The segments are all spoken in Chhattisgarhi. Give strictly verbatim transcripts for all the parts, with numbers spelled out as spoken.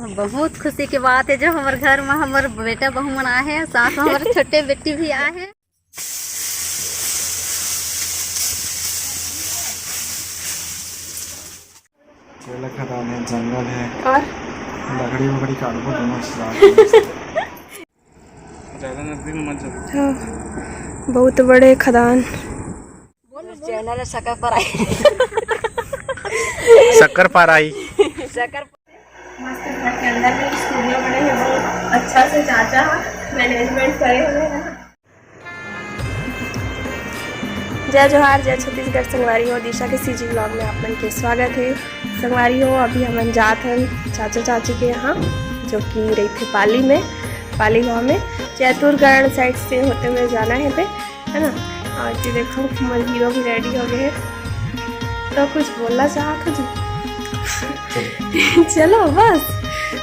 बहुत खुशी के बात है जो हमर घर में हमर बेटा बहू मन आए हैं, साथ में हमर छोटे बेटी भी आए हैं। कोयला खदान है, जंगल है। और? लकड़ी वकड़ी काटबो दोनों साथ में। ज्यादा नजदीक में मत जाओ। हाँ, बहुत बड़े खदान। चैनल है शक्कर पराई। शक्कर पराई। शक्कर। मस्त घर के अंदर में स्टूडियो बने हैं, बहुत अच्छा से चाचा मैनेजमेंट करे हुए हैं। जय जोहार, जय छत्तीसगढ़। संगवारी हो, दिशा के सीजी व्लॉग में आप मन के स्वागत है। संगवारी हो, अभी हमन जात हन चाचा चाची के यहाँ, जो कि रहिथे पाली में, पाली गाँव में। चैतुरगढ़ साइड से होते हुए जाना है बे, है ना। और ये देखो, हमर हीरो भी रेडी हो गए हैं। तो कुछ बोलना चाहत हो जी? चलो बस,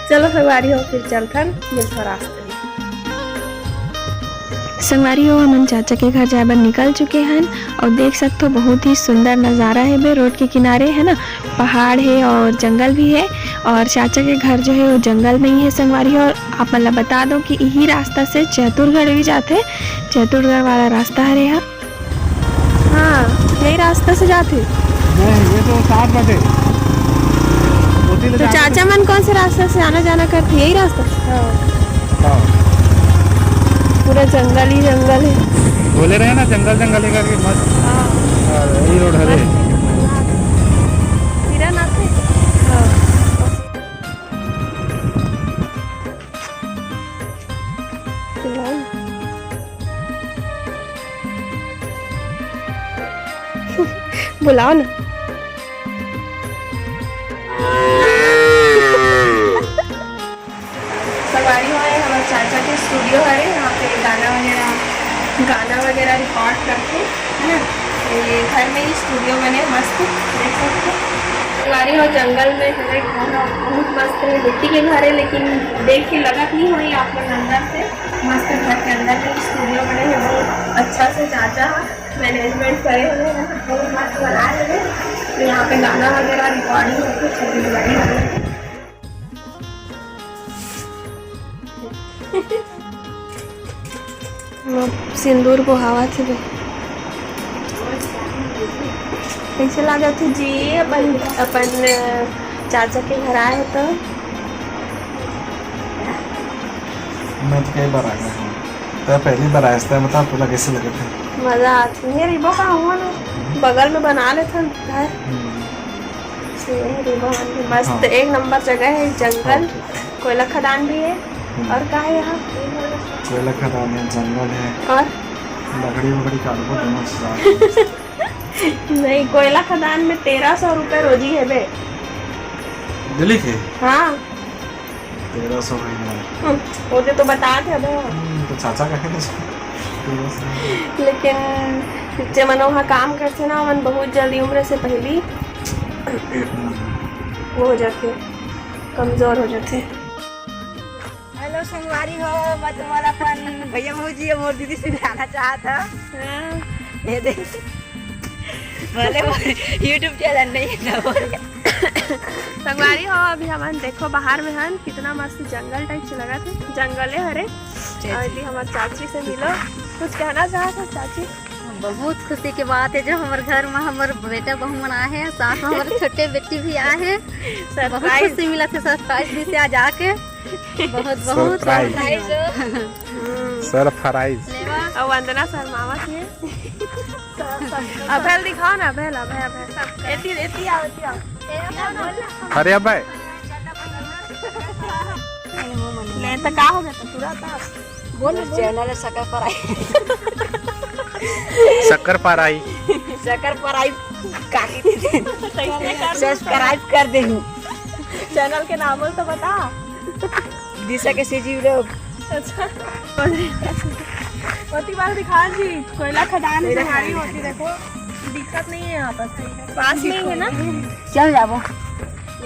चलो संगवारी हो, फिर चलथन, मिलथन रास्ते में। संगवारी हो, हमन चाचा के घर जाए बर निकल चुके हन और देख सकथो, बहुत ही सुंदर नज़ारा है बे, रोड के किनारे, है ना, पहाड़ है और जंगल भी है। और चाचा के घर जो है वो जंगल में ही है संगवारी हो। और आप मन ला बता दो कि यही रास्ता से चैतुरगढ़ भी जाथे, चैतुरगढ़ वाला रास्ता हरे हा। हाँ, यही रास्ता से जाथे। नहीं, ये तो सात बजे। ओती ले तो जाके चाचा मन कौन से रास्ता से आना जाना करथे? यही रास्ता? हाँ। हाँ। पूरा जंगल ही जंगल है। बोले रहे ना, जंगल जंगल है करके, मस्त। हाँ। हाँ, यही रोड हरे। मस्त है, मजा आथे। किरण आथे? हाँ। बुलाओ ना। संगवारी हो, ये हमर चाचा के स्टूडियो हरे, यहाँ पे गाना वगैरह, गाना वगैरह रिकॉर्ड करथे, है ना। ये घर में ही स्टूडियो बने, मस्त, देख सकते हो। संगवारी हो, जंगल में हरे घर ह, बहुत मस्त है, मिट्टी के घर है, लेकिन देख के लगत नहीं होई आप मन अंदर से। मस्त घर के अंदर में स्टूडियो बने हैं, बहुत अच्छा से चाचा ह मैनेजमेंट करे हुए हैं, बहुत मस्त बना रहे हैं। तो यहाँ पे गाना वगैरह रिकॉर्डिंग होती है, छत्तीसगढ़ी गाना। सिंदूर बोहावत हे। कैसे लागत हे जी, अपन, अपन चाचा के घर आए हो तो? मैं तो कई बार आ गया हूँ, तो पहली बार आया था, बता पूरा कैसे लगे थे? मजा आती है, रिबो का हुआ ना, बगल में बना लेते हैं घर। हम्म। से रिबो बन के मस्त, हाँ। एक नंबर जगह है, जंगल, हाँ, ठीक है। कोयला खदान भी है। हम्म। और का है यहाँ? कोयला खदान है, जंगल है। और? लकड़ी वकड़ी काटबो दोनों साथ। नहीं, कोयला खदान में तेरह सौ रुपए रोजी है बे। दिल्ली के? हाँ। तेरह सौ महीना है। हम्म, वो दे तो बता थे अबे। हम्म, तो चाचा कहे तो तेरह सौ। लेकिन जे मन वहाँ काम करथे ना, ओमन बहुत जल्दी उम्र से पहली वो हो जाथे, कमजोर हो जाथे। हेलो संगवारी हो, मैं तुम्हारा अपन भैया भौजी और दीदी से मिलाना चाहता हूँ। हाँ। ये देख, भले वो YouTube चैनल नहीं है ना, वो संगवारी हो, अभी हमन देखो बाहर में हन, कितना मस्त जंगल टाइप से लगा थे, जंगले हरे। चाची। और अभी हमारे चाची से मिलो, कुछ कहना चाहत हो चाची? बहुत खुशी के बात है जो हमर घर में हमर बेटा बहू मन आए हैं, साथ में हमर छोटे बेटी भी आए हैं। बहुत surprise। खुशी मिला थे सरप्राइज भी से आज आके। बहुत, बहुत surprise। Surprise। हम्म। Surprise। लेवा। और वंदना शर्मावत है। अभय ल दिखाओ ना, अभय ल, अभय, अभय। एती, एती आओ, एती आओ। अरे अभय। ले, तो का हो गया? तो तुरंत आ। बोल, बोल। चैनल है शक्कर पराई। शक्कर पराई। शक्कर पराई काकी दीदी। सब्सक्राइब कर दे। चैनल के नाम बोल तो बता। दिशा के सीजी व्लॉग। अच्छा। ओती बार दिखा जी, कोयला खदान है, कोयला खदान है। होती, देखो, दिक्कत नहीं है यहाँ पर। पास में ही है ना? चल जाबो।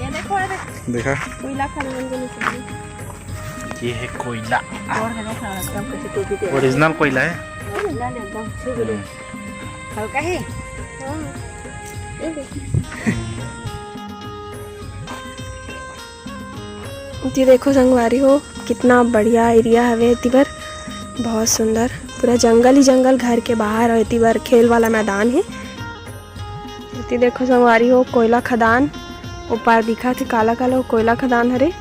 ये देखो, ये देखो। देखा? कोयला खदान के नीचे। ये है कोयला। और है ना, हाँ, एकदम कैसे टोपी पे। Original कोयला है। Original एकदम, छू के देख। हम्म। हल्का है? हाँ। ये देख। एती देखो संगवारी हो, कितना बढ़िया एरिया हवे एती बर, बहुत सुंदर, पूरा जंगल ही जंगल, घर के बाहर और एती बर खेल वाला मैदान है। एती देखो संगवारी हो, कोयला खदान ऊपर दिखत हे, काला काला वो कोयला खदान हरे।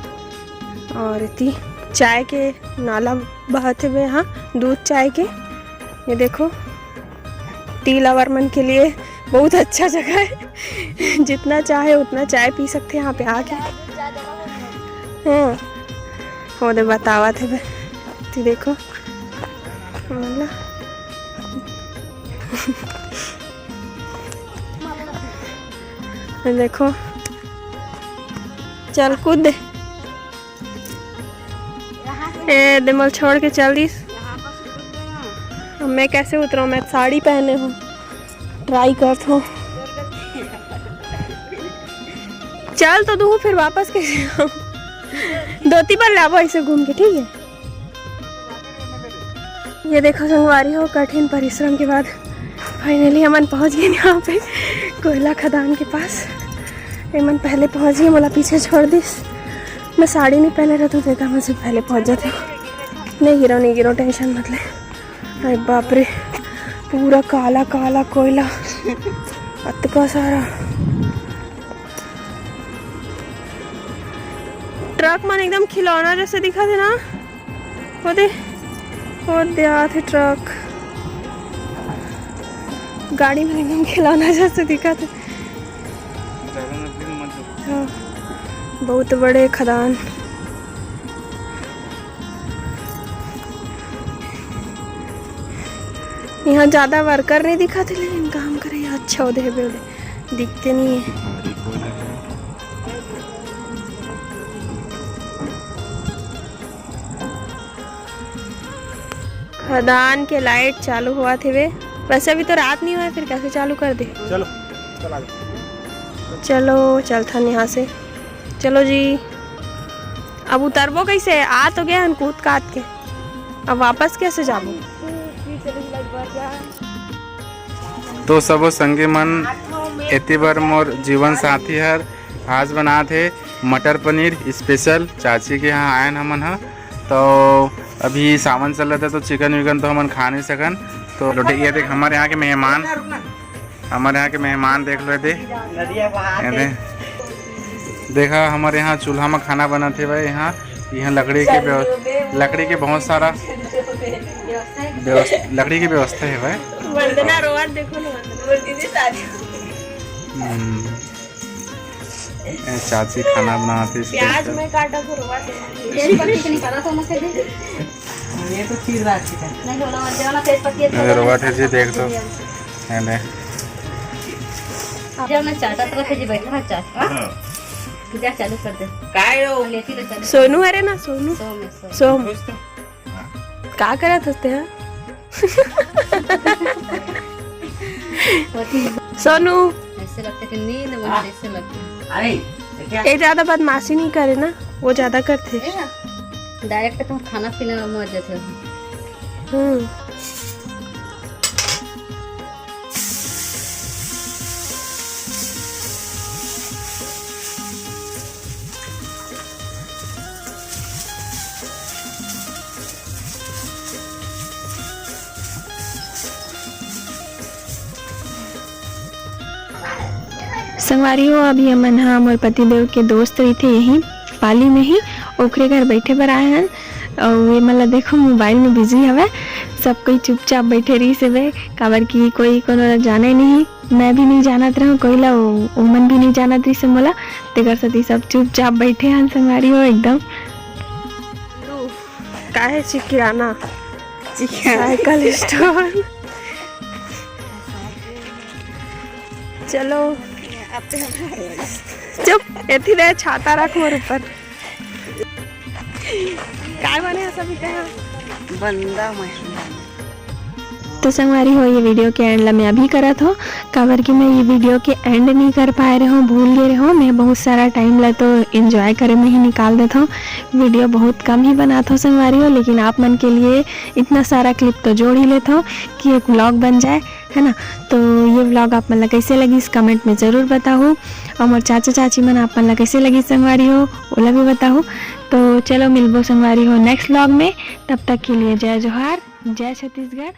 और एती चाय के नाला बहत हवे, हाँ, दूध चाय के। ये देखो, टी लवर मन के लिए बहुत अच्छा जगह है। जितना चाहे उतना चाय पी सकते हैं यहाँ पे आके। हाँ, वो दे बतावत हे बे। एती देखो, बोला। देखो, चल कूद दे। ए, दे मोला छोड़ के चल दिस। अब मैं कैसे उतरूँ? मैं साड़ी पहने हूँ, ट्राई करत हूँ। चल तो दूँ, फिर वापस कैसे आऊँ? धोती पर ले आबो ऐसे घूम के, ठीक है? ये देखो संगवारी हो, कठिन परिश्रम के बाद फाइनली हमन पहुंच गए यहाँ पे कोयला खदान के पास। एमन पहले पहुंच गए, मोला पीछे छोड़ दिस। मैं साड़ी नहीं पहने रहती तो देखा, मैं से पहले पहुंच जाती। नहीं गिरो, नहीं गिरो, टेंशन मत ले। अरे बाप रे, पूरा काला काला कोयला, अतका सारा। ट्रक मन एकदम खिलौना जैसे दिखत हे ना। वो दे, वो दे आत हे ट्रक। गाड़ी मन एकदम खिलौना जैसे दिखत हे। हाँ, बहुत बड़े खदान। यहाँ ज्यादा वर्कर नहीं दिखत हे, लेकिन काम करे अच्छा होथे, दिखते नहीं है। खदान के लाइट चालू होवत हवे। वैसे अभी तो रात नहीं हुआ है, फिर कैसे चालू कर दे? चलो, चला जाओ। चलो, चलथन यहाँ से। चलो जी, अब उतरबो कैसे? आ तो गए हन कूद काद के, अब वापस कैसे जाबो? तो सबो संगी मन, एती बर मोर जीवन साथी हर आज बनात हे मटर पनीर स्पेशल। चाची के यहाँ आयन हमन ह, तो अभी सावन चलत हे, तो चिकन विकन तो हमन खा नहीं सकन। तो लोटे, ये देख, हमारे यहाँ के मेहमान, हमारे यहाँ के मेहमान देख लो, ये दे, ये दे। देखा, हमारे यहाँ चूल्हा में खाना बनत हे भाई। यहाँ, यहाँ लकड़ी के व्यव-, लकड़ी के बहुत सारा व्यवस्था, लकड़ी की व्यवस्था है भाई। वंदना रोवत देखो ना, वंदना। हम्म। ए, चाची खाना बनावत हे, प्याज special। मैं काटा तो रोवत हे। तेज पत्ती से निकाला तो मत दे। ये तो चीज बात है। नहीं होला, मत देना, तेज पत्ती अच्छा ए, रोवत हे जी, देख तो। है ना? जब मैं चाटा तो रखे जी, बैठा ना चाट। हाँ। हाँ। जा चालू कर दे। काय हो? लेती तो चालू। सोनू हरे ना, सोनू। सो में सो। सोम। दोस्त। का करत हस तेहा? सोनू। ऐसे लगता है कि नींद मुझे हाँ। ऐसे लगता है। अरे, ये क्या? ये ज्यादा बदमाशी नहीं करे ना, वो ज्यादा करथे। ए ना, direct तुम खाना पीना में मर जाते हो। हम्म। संगवारी हो, अभी हमन ह मोर पतिदेव के दोस्त रहिथे यही पाली में ही, ओकरे घर बैठे बर आए हन। अउ ये मन ला देखो, मोबाइल में बिजी हवय। सब कोई चुपचाप बैठे रहिस हवय, काबर कि कोई कोनो ला जाने नहीं। मैं भी नहीं जानत रहूं कोई ला, ओ-, ओमन भी नहीं जानत रहिस मोला, तेकर सेती सब चुपचाप बैठे हन संगवारी हो एकदम। काहे ची किराना? Cycle store. चलो। चुप, एथी दे छाता रख मोर ऊपर। काय बने हे सभी कहा? बंदा मैं। तो संगवारी हो, ये वीडियो के एंड ला मैं अभी करत हूँ, काबर कि मैं ये वीडियो के एंड नहीं कर पाए रहे हूँ, भूल गए रहे हूँ। मैं बहुत सारा टाइम ला तो एंजॉय करे में ही निकाल देता हूँ, वीडियो बहुत कम ही बनाता हूँ संगवारी हो, लेकिन आप मन के लिए इतना सारा क्लिप तो जोड़ ही लेता हूँ कि एक व्लॉग बन जाए, है ना। तो ये व्लॉग आप मन ला कैसे लगिस, कमेंट में ज़रूर बताहू। और मोर चाचा चाची मन आप मन ला कैसे लगिस संगवारी हो, ओला भी बताहू। तो चलो मिलबो संगवारी हो नेक्स्ट व्लॉग में, तब तक के लिए जय जोहार, जय छत्तीसगढ़।